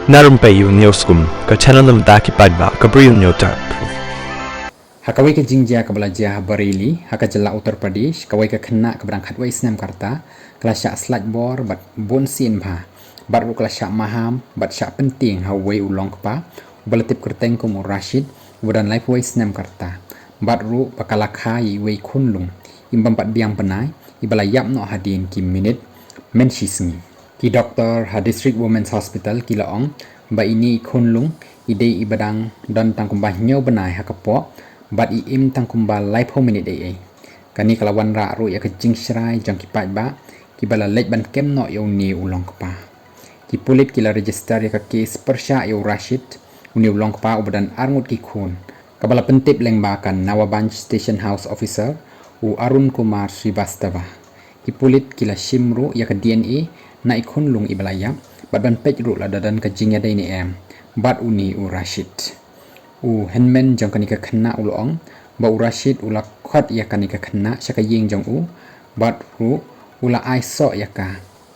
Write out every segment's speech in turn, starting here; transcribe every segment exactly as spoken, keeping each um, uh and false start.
Na Rympei U News Kum, ka channel na bynta ki paidbah ka Bri U News Tap. Ha kawei ka jingjia kaba la jia ha Bareilly, ha ka jylla Uttar Pradesh, kawei ka khynnah kaba dang khatwei snem ka rta, ka la shah slaitbor bad bun sien bha, bad ruh ka la shah maham bad shah pyntieng ha uwei u longkpa uba la tip kyrteng kum u Rashid, uba don laiphew wei snem ka rta, bad ruh ba ka la kha ïa iwei i khunlung im bym pat biang bnai, iba la ïap noh hadien ki minit mynshisngi. Ki doktor ha District Women's Hospital ki la ong ba ine i khunlung i dei iba dang don tang kumba hynñiew bnai ha ka poh, bad i im tang kumba laiphew minit eiei. Kane ka la wanrah ruh ïa ka jingshrai jong ki paidbah kiba la leit ban kem noh ïa une u longkpa. Ki pulit ki la register ïa ka case pyrshah ïa u Rashid, une u longkpa uba don arngut ki khun, kaba la pyntip lyngba ka Nawabanj Station House Officer, u Arun Kumar Srivastava. Ki pulit ki la shim ruh ïa ka D N A na i khunlung iba la ïap, bad ban peit ruh lada don ka jingïadei ne em bad une u Rashid. U hynmen jong kane ka khynnah u la ong ba u Rashid u la khot ïa kane ka khynnah sha ka ïing jong u, bad ruh u la ai soh ïa ka.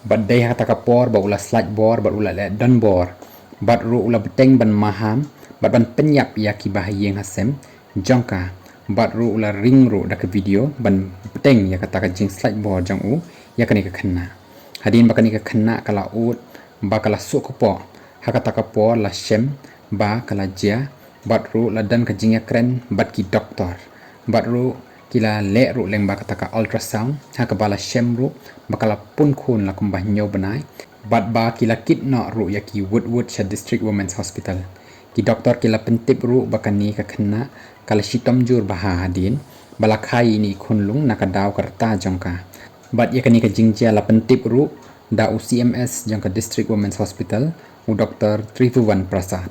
Bad dei ha kata ka por ba u la slaitbor bad u la leh donbor, bad ruh u la bteng ban maham bad ban pynïap ïa kiba ha ïing ha sem jong ka, bad ruh u la ring ruh da ka video ban bteng ïa kata ka jingslaitbor jong u ïa kane ka khynnah. Hadien ba kane ka khynnah ka la ud ba ka la suk kpoh ha kata ka por, la shem ba ka la jia, bad ruh la don ka jingïakren bad ki doktor, bad ruh ki la leh ruh lyngba kata ka ultrasound, ha kaba la shem ruh ba ka la pun khun la kumba hynñiew bnai, bad ba ki la kit noh ruh ïa ki wut wut sha District Women's Hospital. Ki doktor ki la pyntip ruh ba kane ka khynnah ka la shitom jur bha hadien ba la kha ïa ine i khunlung na ka daw ka rta jong ka. Bad ïa kane ka jingjia la pyntip ruh da u C M S jong ka District Women's Hospital, u Doktor Tribhuvan Prasad.